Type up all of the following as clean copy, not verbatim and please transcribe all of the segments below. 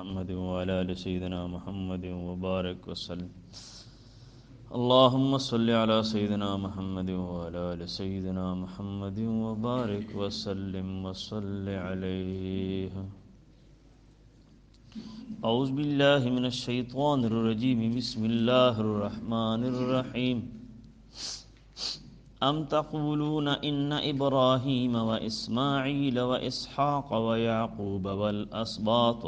محمد وعلى آل سيدنا محمد وبارك وسلم. اللهم صل على سيدنا محمد وعلى آل سيدنا محمد وبارك وسلم وصل عليه. أعوذ بالله من الشيطان الرجيم. بسم الله الرحمن الرحيم. أم تقولون إن إبراهيم وإسماعيل وإسحاق ويعقوب والأسباط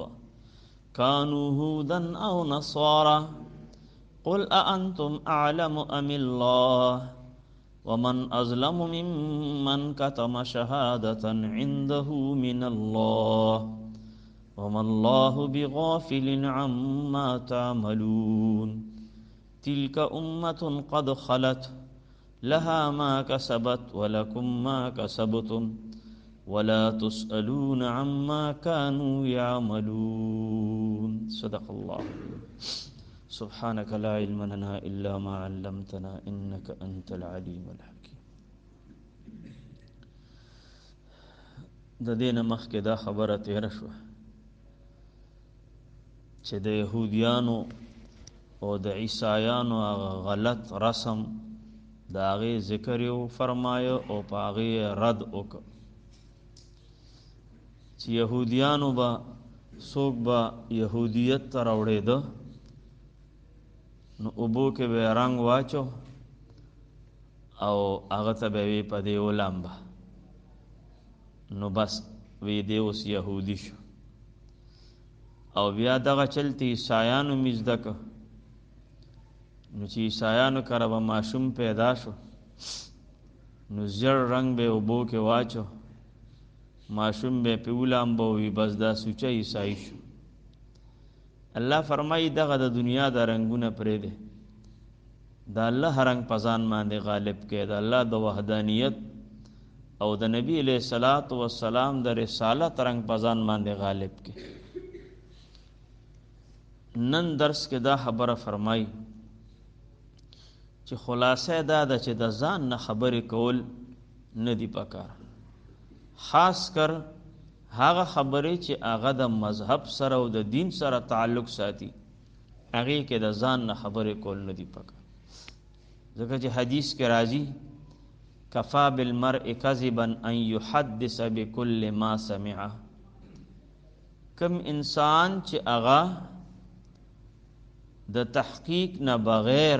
كانوا هودا أو نصارى قل أأنتم أعلم أم الله ومن أظلم ممن كتم شهادة عنده من الله وما الله بغافل عما تعملون. تلك أمة قد خلت لها ما كسبت ولكم ما كسبتم ولا تسألون عما كانوا يعملون. صدق الله. سبحانك لا علم لنا إلا ما علمتنا إنك أنت العليم الحكيم. د دې نه مخکې دا خبره تېره شوه چې د یهودیانو او د عیسایانو هغه غلط رسم د هغې ذکر یې وفرمایه او په هغې یې رد وکړ چې یهودیانو به څوک به یهودیت ته راوړېده نو اوبو کې به یې رنګ واچو او هغه ته به یې په دې ولامبه، نو بس وی دی اوس یهودي شو. او بیا دغه چل ته عیسایانو مې زده کړه، نو چې عیسایانو کره به ماشوم پیدا شو نو زیړ رنګ به یې اوبو کې واچو، ماشوم به یې پرې ولامبه، وي بس دا سوچه عیسایي شو. الله فرمایي دغه د دنیا د رنګونه پرېږدی، د الله رنګ په ځان باندې غالب کړئ، د الله د وحدانیت او د نبی علیه الصلاة والسلام د رسالت رنګ په ځان باندې غالب کړئ. نن درس کې دا خبره فرمایي چې خلاصه دا ده چې د ځان نه خبرې کول نه دي پکار، خاص کر هغه خبرې چې هغه د مذهب سره او د دین سره تعلق ساتي، هغې کې د ځان نه خبرې کول نه دي پکار. ځکه چې حدیث کې راځي کفا بالمرء کذبا ان یحدث بكل ما سمع. کم انسان چې هغه د تحقیق نه بغیر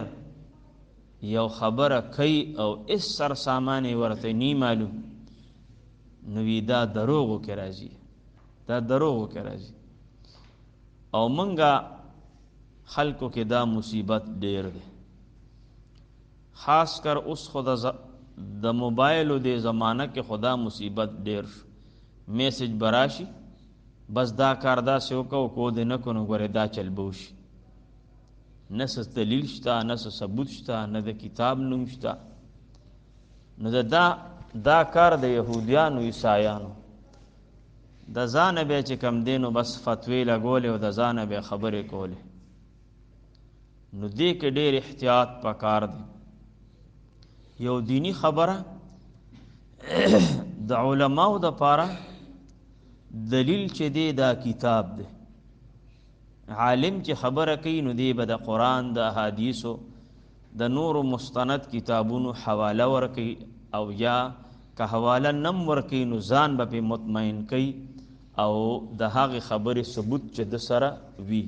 یو خبره کوي او هېڅ سر سامان یې ورته نی معلوم، نو وی دا دروغو کې راځي، دا دروغو کې راځي. او مونږه خلکو کې دا مصیبت ډیر دی، خاص کر اوس خو د موبایلو دې زمانه کې خو دا مصیبت ډیر شو. میسج به راشي بس دا کار داسې وکړه او کو دې نه کړو نو ګورې دا چل به وشي، نه څه دلیل شته، نه څه ثبوت شته، نه د کتاب نوم شته. نو د دا کار د یهودیانو عیسایانو د ځانه بیا چې کم دی نو بس فتوې لګولې او د ځانه بیا خبرې کولې. نو دې کې ډېر احتیاط پکار دی. یو دیني خبره د علماو دپاره دلیل چې دی دا کتاب دی. عالم چې خبره کوي نو دی به د قرآن د احادیثو د نورو مستند کتابونو حواله ورکوي، او یا که حواله نم ورکوي نو ځان به پرې مطمئن کوي او د هغې خبرې ثبوت چې ده سره وي.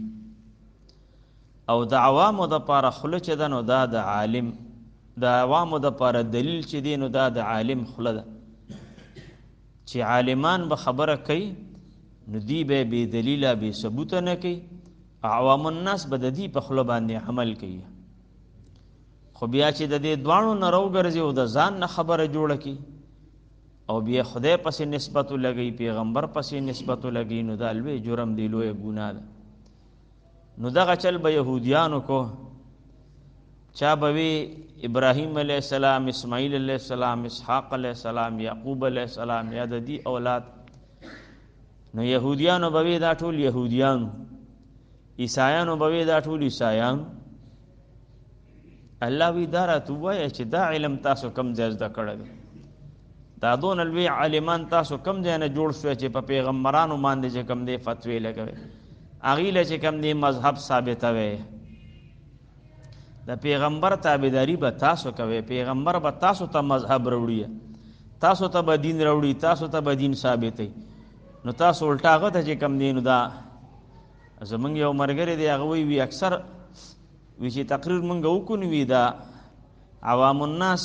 او د عوامو دپاره خوله چې ده نو دا د عالم، د عوامو دپاره دلیل چې دی نو دا د عالم خوله ده، چې عالمان به خبره کوي نو دی به بې دلیله بې ثبوته نه کوي، عوام الناس به د دې په خوله باندې عمل کوي. خو بیا چې د دې دواړو نه راوګرځي او د ځان نه خبره جوړه کړي او بیا خدای پسې نسبت ولګوي، پیغمبر پسې نسبت ولګوي، نو دا لوی جرم دی، لویه ګناه ده. نو دغه چل به یهودیانو کو، چا به وي ابراهیم علیه السلام، اسماعیل علیه السلام، اسحاق علیه السلام، یعقوب علیه السلام یا د دې اولاد. نو یهودیانو به وي دا ټول یهودیانو، عیسایانو به وي دا ټول عیسایانو. الله وی دا راته ووایه چې دا علم تاسو کوم ځای زده کړی دی؟ دا دونه لوی عالمان تاسو کوم ځای نه جوړ شوی چې په پیغمبرانو باندې چې کوم دی فتوې لګوي؟ هغې له چې کوم دی مذهب ثابتوئ. د پیغمبر تابعداري به تاسو کوئ، پیغمبر به تاسو ته مذهب راوړي، تاسو ته به دین راوړي، تاسو ته به دین ثابتوي. نو تاسو الټا هغه ته چې کوم دی نو دا زمونږ یو ملګری دی، هغه وایي وي اکثر وي چې تقریر مونږ وکړو نو وي دا عوام الناس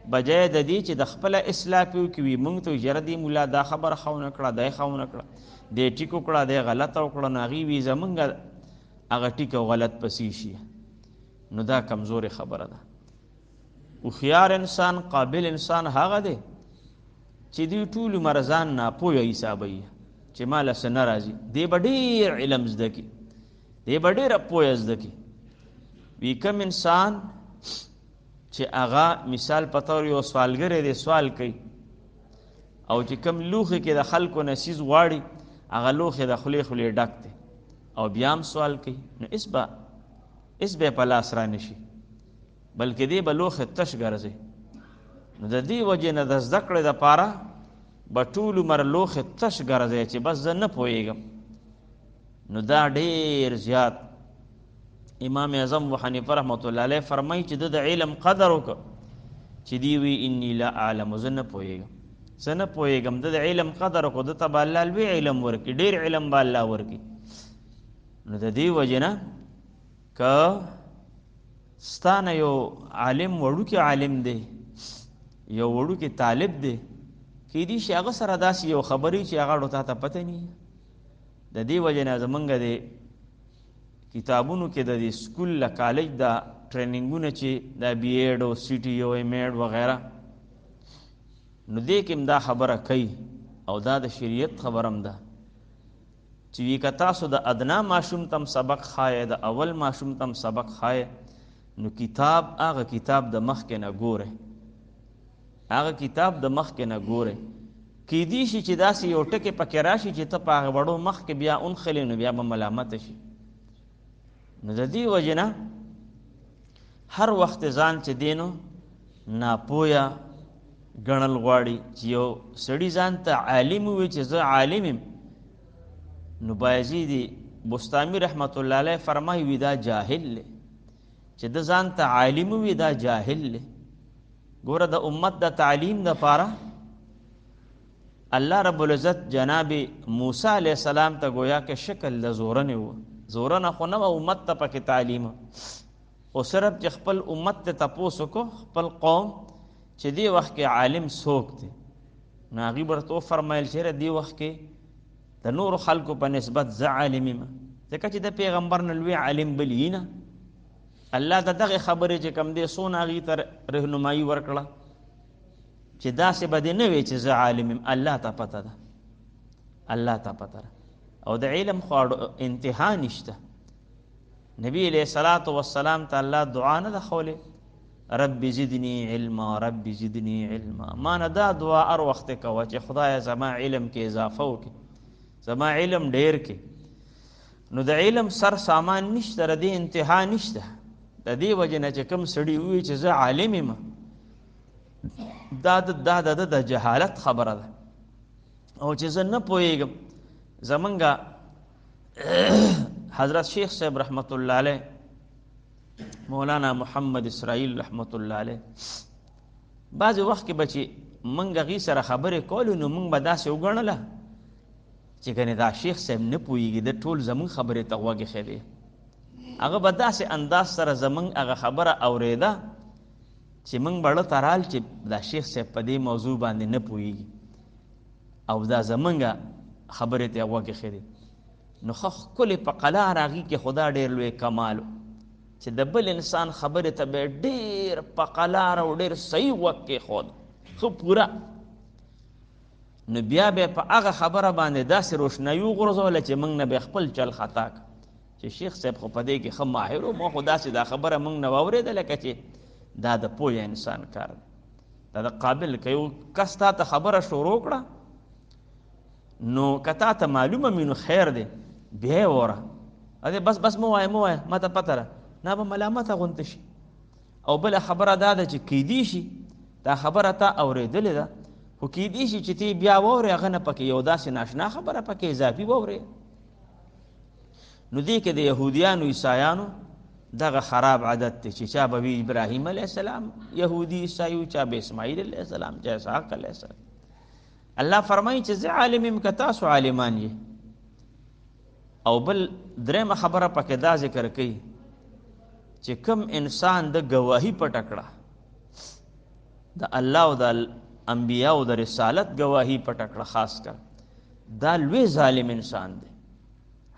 بجای د دې چې د خپله اصلاح پې وکړي، وي مونږ ته وایي یاره دې ملا دا خبره ښه ونه کړه، دا یې ښه ونه کړه، دې ټیک وکړه، دې غلطه وکړه، نو هغې وي زمونږ هغه ټیک او غلط پسې شي. نو دا کمزورې خبره ده. هوښیار انسان، قابل انسان هغه دی چې دوی ټول عمر ځان ناپوهه حسابوي چې ما له څه نه راځي، دی به ډېر علم زده کړي، دی به ډېره پوهه زده کړي. وي کوم انسان چې هغه مثال په طور یو سوالګری دی، سوال کوي، او چې کوم لوښي کې د خلکو نه څیز غواړي هغه لوښی د خولې خولې ډک دی او بیا هم سوال کوي، نو هېڅ به یې په لاس را نه شي، بلکې دی به لوښی تش ګرځي. نو د دې وجې نه د زده کړې دپاره به ټول عمر لوښی تش ګرځي چې بس زه نه پوهېږم. نو دا ډېر زیات امام اعظم ابو حنیفه رحمة الله علیه فرمایي چې ده د علم قدر وکړ چې دی وی انی لا اعلم، زه نه پوهېږم، زه نه پوهېږم. ده د علم قدر وکړ، ده ته به الله لوی علم ورکړي، ډېر علم به الله ورکړي. نو د دې وجې نه که ستا نه یو عالم وړوکی عالم دی، یو وړوکی طالب دی، کیدی شي هغه سره داسې یو خبرې چې هغه تا ته پته نه. د دې وجې نه زمونږ د کتابونو کې د دې سکول له کالج دا ټریننګونه چې دا بي ایډ او سی ټي او ایم ایډ وغیره، نو دې کې هم دا خبره کوي، او دا د شریعت خبره هم ده چې وي که تاسو د ادنا ماشوم ته هم سبق ښایئ، د اول ماشوم ته هم سبق ښایئ، نو کتاب هغه کتاب د مخکې نه ګورئ، هغه کتاب د مخکې نه ګورئ. کیدی شي چې داسې یو ټکی پکې راشي چې ته په هغه وړو مخکې بیا ونښلې، نو بیا به ملامته شي. نو د دې وجې نه هر وخت ځان چې دی نو ناپوهه ګڼل غواړي. چې یو سړي ځان ته عالم ووایي چې زه عالم یم، نو بایزید بستامي رحمة الله علیه فرمایي وي دا جاهل دی، چې ده ځان ته عالم ووایي دا جاهل دی. ګوره د امت د تعلیم دپاره الله رب العزت جناب موسی علیه السلام ته گویا کې شکل د زورنې و، زورنه خو نه وه امت ته پکې تعلیم، خو صرف چې خپل امت ته تپوس وکړو، خپل قوم چې دې وخت کې عالم څوک دی، نو هغوی به ورته وفرمیل چې یاره دې وخت کې د نورو خلکو په نسبت زه عالم یم، ځکه چې د پیغمبر نه لوی عالم بل یي نه. الله د دغې خبرې چې کوم دی څونه هغوی ته رهنمایي ورکړه چې داسې به دې نه وي چې زه عالم یم، الله ته پته ده، الله ته پته ده. او د علم خو انتها نشته. نبی علیه الصلاة والسلام ته الله دعا نه ده ښولې، رب زدنی علما، رب زدنی علما. ما نه دا دعا هر وخت کوه چې خدایه زما علم کې اضافه وکړي، زما علم ډېر کړي. نو د علم سر سامان نشته، د دې انتها نشته. د دې وجې نه چې کوم سړي ووایي چې زه عالم یم، دا د ده د جهالت خبره ده. او چې زه نه پوهېږم، زمونږ حضرت شیخ صاحب رحمت الله علیه، مولانا محمد اسرائیل رحمت الله علیه، بعضې وخت کې به چې موږ هغوی سره خبرې کولې، نو موږ به داسې وګڼله چې ګنې دا شیخ صاحب نه پوهېږي، ده ټول زمونږ خبرې ته غوږ ایښی دی. هغه به داسې انداز سره زمونږ هغه خبره اورېده چې موږ به ړه ته رال چې دا شیخ صاحب په دې موضوع باندې نه پوهېږي او دا زمونږ خبرې ته یې غوږ ایښی دی. نو ښه ښکلې په قلار هغې کې خدا ډېر لوی کمال و چې د بل انسان خبرې ته به یې ډېر په قلار او ډېر صحیح غوږ کېښود، ښه پوره. نو بیا به یې په هغه خبره باندې داسې روشنایي وغورځوله چې موږ نه به یې خپل چل خطا کړ چې شیخ صاحب خو په دې کې ښه ماهر و، ما خو داسې دا خبره موږ نه واورېده لکه چې دا د پوه انسان کار دی، دا د قابل. که یو کس تا ته خبره شروع کړه نو که تا ته معلومه مي نو خیر دی، بیا یې واوره، ادې بس بس مه وایه مه وایه ما ته پته ده، نه به ملامته غونته شي. او بله خبره دا ده چې کیدی شي دا خبره تا اورېدلې ده، خو کیدی شي چې ته بیا واورې هغه نه پکې یو داسې ناشنا خبره پکې اضافي واورې. نو دې کې د یهودیانو عیسایانو دغه خراب عادت دی چې چا به وي ابراهیم علیه السلام یهودي عیسایي و، چا به اسماعیل علیه السلام، چا اسحاق علیه السلام. الله فرمایي چې زه عالم یم که تاسو عالمان یې. او بل درېیمه خبره پکې دا ذکر کوي چې کوم انسان د ګواهي پټه کړه، د الله او د انبیاو د رسالت ګواهي پټه کړه، خاص کر دا لوی ظالم انسان دی.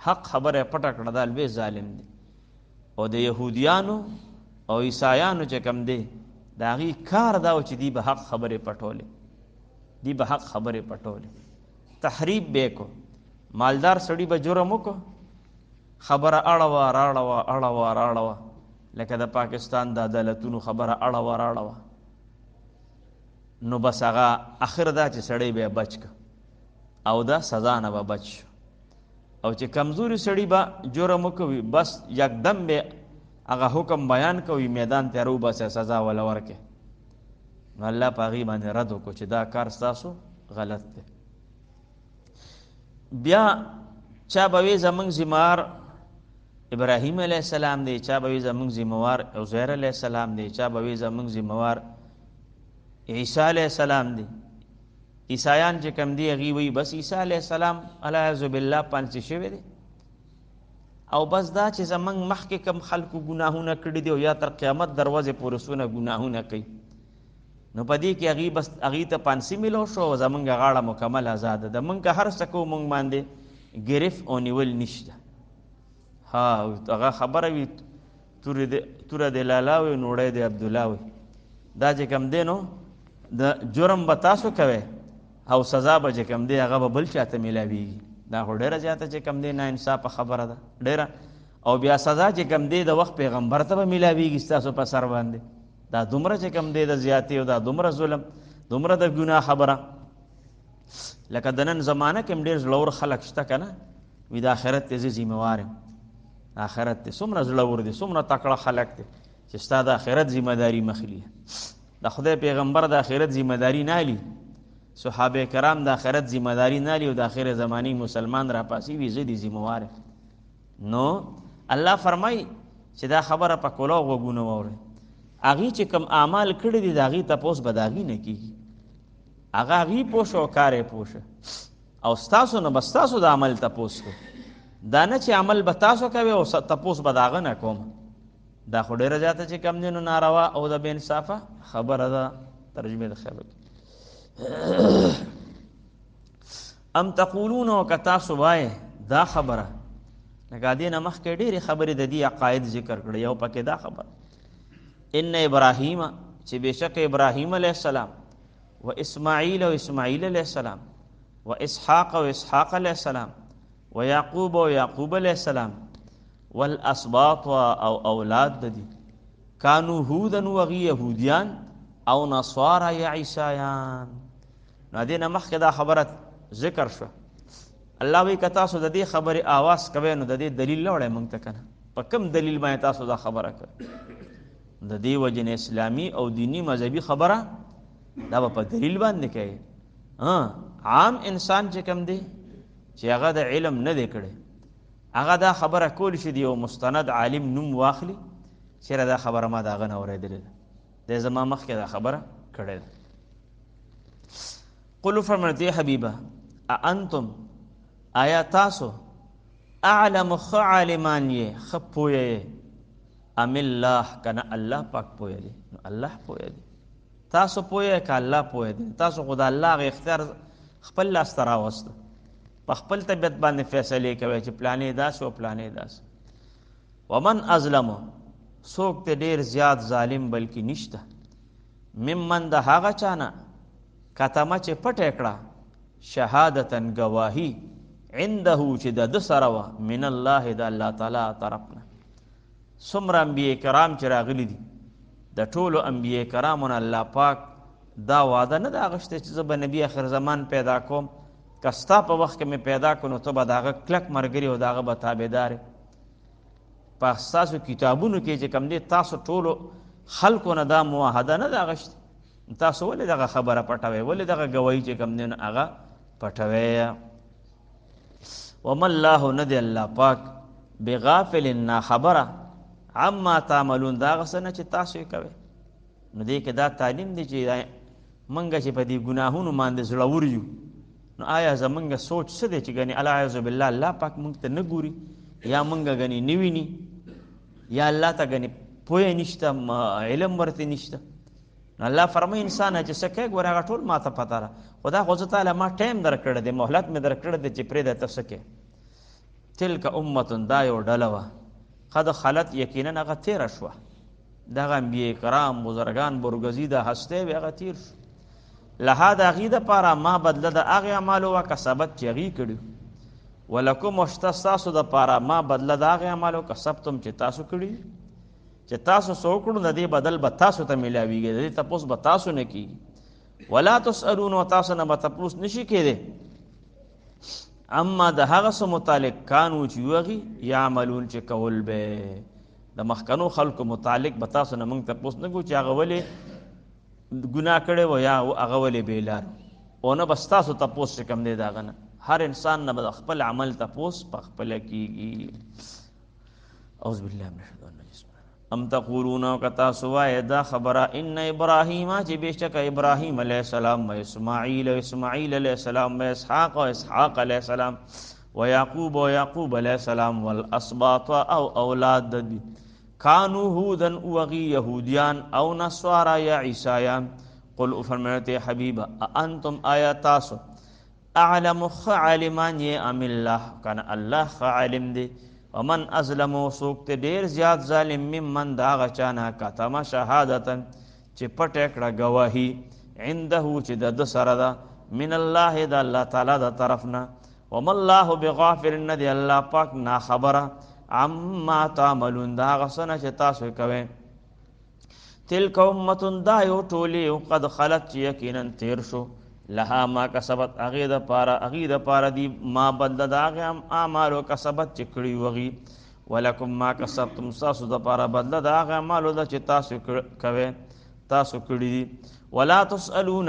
حق خبره پټه کړه، دا لوی ظالم دی. او د یهودیانو او عیسایانو چې کوم دی د هغې کار دا و چې دی به حق خبرې پټولې، دی به حق خبرې پټولې، تحریب به یې کو. مالدار سړي به جرم وکړو، خبره اړوه راړوه اړوه راړوه، لکه د پاکستان د عدالتونو خبره اړوه راړوه، نو بس هغه اخر دا چې سړی به یې بچ که او دا سزا نه به بچ شو. او چې کمزوري سړي به جرم وکوي، بس یکدم به هغه حکم بیان کوي، میدان ته راوباسي، سزا وله ورکړي. نو الله په هغې باندې رد وکړو چې دا کار ستاسو غلط دی. بیا چا به وي زموږ ذمهوار ابراهیم علیه السلام دی، چا به وي زموږ ذمهوار عزیر علیه السلام دی، چا به وي زموږ ذمهوار عیسی علیه السلام دی. عیسایان چې کوم دی هغوی وایي بس عیسی علیه السلام علیه بالله پانسي شوی دی، او بس دا چې زموږ مخکې کوم خلکو ګناهونه کړي دي او یا تر قیامت دروازې پورې څونه ګناهونه کوي، نو په دې کې هغوی بس هغوی ته پانسي میلو شو او زموږ غاړه مکمل ازاده ده، موږ که هر څه کوو موږ باندې ګرفت او نیول نشته. ها هغه خبره وي توره د لالا وي نوړی د عبدالله وي، دا چې کوم دی نو د جرم به تاسو کوئ او سزا به چې کوم دی هغه به بل چاته میلاویږي. دا خو ډېره زیاته چې کوم دی ناانصافه خبره ده ډېره. او بیا سزا چې کوم دی د وخت پیغمبر ته به میلاویږي ستاسو په سر باندې. دا دومره چې کوم دی د زیاتې او دا دومره ظلم، دومره د ګناه خبره. لکه د نن زمانه کې هم ډېر زړور خلک شته که نه، وي د آخرت ته زه ذمهوار یم، آخرت ته څومره زړور دي، څومره تکړه خلک دي چې ستا د آخرت ذمه داري مخلي. د خدای پیغمبر د آخرت ذمه داري نه اخلي، صحابه کرام د آخرت ذمه داري نه اخلي، او د آخر زمانې مسلمان راپاسي وي زه دې ذمه وار یم. نو الله فرمایي چې دا خبره په کولو غوږونه واورئ. هغوی چې کوم اعمال کړي دي د هغوی تپوس به د هغوی نه کېږي، هغه هغوی پوه شو او کار یې پوه شو، او ستاسو نه به ستاسو د عمل تپوس کوي. دا نه چې عمل به تاسو کوئ او تپوس به د هغه نه کوم. دا خو ډېره زیاته چې کوم دی نو ناروا او د بې انصافه خبره ده. ترجمې د خیال وکړئ. ام تقولون، او که تاسو وایئ دا خبره، لکه دې نه مخکې ډېرې خبرې د دې عقاید ذکر کړې، یو پکې دا خبره ان ابراهیم، چې بېشکه ابراهیم علیه السلام و اسماعیل او اسماعیل علیه السلام و اسحاق او اسحاق علیه السلام و یعقوب او یعقوب علیه السلام والاسباط او اولاد د دي کانو هودن وغي یهودیان او نصارا یا عیسایان. نو دې نه مخکې دا خبره ذکر شوه. الله وایي که تاسو د دې خبرې آواز کوئ نو د دې دلیل لوړی موږ ته که نه، په کوم دلیل باندې تاسو دا خبره کوئ؟ د دې وجې نه اسلامي او دیني مذهبي خبره دا به په دلیل باندې کوي. عام انسان چې کوم دی چې هغه د علم نه دی کړی، هغه دا خبره کولی شي د یو مستند عالم نوم واخلي چېرې دا خبره ما د هغه نه اورېدلې ده، دی زما مخکې دا خبره کړې ده. قل وفرمایل حبیبه اانتم، آیا تاسو اعلم ښه عالمان یې، ښه پوه یې، ام الله، که نه الله پاک پوه دی؟ نو الله پوه دی، تاسو پوه یې که الله پوه دی؟ تاسو خو د الله هغه اختیار خپل لاس ته راوسته، په خپل طبیعت باندې فیصلې کوئ چې پلانې داسې او پلانې داسې. ومن ازلم، څوک ته ډېر زیات ظالم بلکې نشته، ممن د هغه چا نه کتمه چې پټه کړه شهادتاً ګواهي عنده چې د ده سره وه من الله د الله تعالی طرف نه. څومره انبیاء کرام چې راغلي دي د ټولو انبیاء کرامو نه الله پاک دا وعده نه ده اخیستې چې زه به نبي آخر زمان پیدا کوم، که ستا په وخت کې مې پیدا کړو نو ته به د هغه کلک ملګري او د هغه به تابعدار یې. په ستاسو کتابونو کې چې کوم دی تاسو ټولو خلکو نه دا معاهده نه ده اخیستې، تاسو ولې دغه خبره پټوئ، ولې دغه ګواهي چې کوم دی نو هغه پټوئ؟ وما الله، نه دی الله پاک بغافل ناخبره عما تعملون، د هغه څه نه چې تاسو یې کوئ. نو دې کې دا تعلیم دی چې موږ چې په دې ګناهونو باندې زړور یو، نو آیا زمونږ سوچ څه دی چې ګنې العیاذ بالله الله پاک موږ ته نه ګوري، یا موږ ګنې نه ویني، یا الله ته ګنې پوهه نشته، علم ورته نشته. نو الله فرمایي انسانه چې څه کوې ګوره هغه ټول ما ته پته ده، خو دا خو زه تا له ما ټایم درکړی دی، مهلت مې درکړی دی چې پرېږده ته څه کوې. تلک امة، دا یو ډله وه، قد خلت، یقینا هغه تېره شوه. دغه انبیاء کرام بزرګان برګزیده هستۍ وې، هغه تېر شو. لها د هغې دپاره ما بدله د هغې اعمالو وه کسبت چې هغې کړي، ولکم او شته ستاسو دپاره ما بدله د هغې اعمالو کسبتم چې تاسو کړي، چې تاسو څه وکړو د دې بدل به تاسو ته میلاویږي، د دې تپوس به تاسو نه کېږي. ولا تسألون، او تاسو نه به تپوس نشي کېدی اما د هغه څه متعلق کانو چې وغي یعملون چې کول به. د مخکنو خلکو متعلق به تاسو نه موږ تپوس نه کوو چې هغه ولې ګناه کړې وه یا هغه ولې بې لار، او نه به ستاسو تپوس چې کوم دی د هغه نه. هر انسان نه به د خپل عمل تپوس په خپله کېږي. اعوذ بالله من الشیطان الرجیم. ام تقولون، او که تاسو وایئ دا خبره ان ابراهیم، چې بېشکه ابراهیم علیه السلام و اسماعیل و اسماعیل علیه السلام و اسحاق و اسحاق علیه السلام و یعقوب و یعقوب علیه السلام والاسباط او اولاد د دوی کانو هودن، اوغي یهودیان او نصارا یا عیسایان. قل، وفرمایل حبیبه انتم، آیا تاسو اعلم ښه عالمان یې ام الله، کنه الله ښه عالم دی. ومن ازلم، څوک ته ډېر زیات ظالم ممن د هغه چا نه کتمه شهادتا، چې پټه کړه ګواهي عنده چې د ده سره ده من الله د الله تعالی د طرف نه. وما الله بغافل، نه دی الله پاک ناخبره عما تعملون، د هغه څه نه چې تاسو یې کوئ. تلک امة، دا یو ټولې قد خلت، چې یقینا تېر شو. لها ما کسبت، هغې دپاره دي ما بدله د هغې اعمالو کسبت چې کړي وغي. ولکم ما کسبتم، ستاسو دپاره بدله د هغې اعمالو ده چې تاسو کوئ، تاسو کړي دي. ولا تسألون،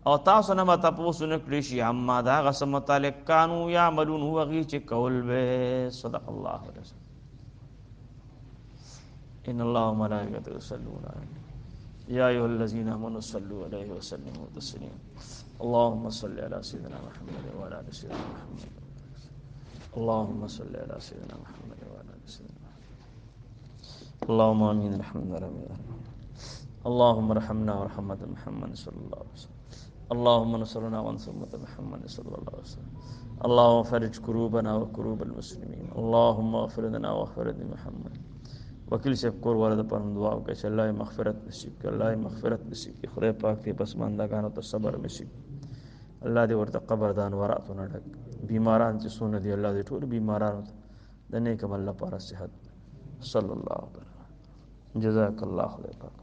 او تاسو نه به تپوس نه کړی شي عما د هغه څه متعلق کانو یعملون، هغوی چې کول به. صدق الله العظیم. ان الله وملائکته یصلون علی النبی یا ایها الذین آمنوا صلوا علیه وسلموا تسلیما. اللهم صل علی سیدنا محمد وعلى آل سیدنا محمد. اللهم صل علی سیدنا محمد وعلى آل سیدنا محمد. اللهم آمین. الحمد لله. اللهم ارحمنا وارحم محمد صلی الله علیه وسلم. اللهم انصرنا وانصر امة محمد صلى الله عليه وسلم. اللهم فرج كروبنا وكروب المسلمين. اللهم اغفر لنا واغفر لمحمد. وکیل صاحب کور والا د پاره دعا وکړئ چې الله یې مغفرت نصیب کړي، الله یې مغفرت نصیب کړي. خدای پاک دې پسماندګانو ته صبر نصیب کړي، الله دې ورته قبر د انواراتو نه ډک. بیماران چې څونه دي الله دې ټولو بیمارانو ته د نیک عمل لپاره صحت. صلی الله علیه وسلم. جزاک الله. خدای پاک.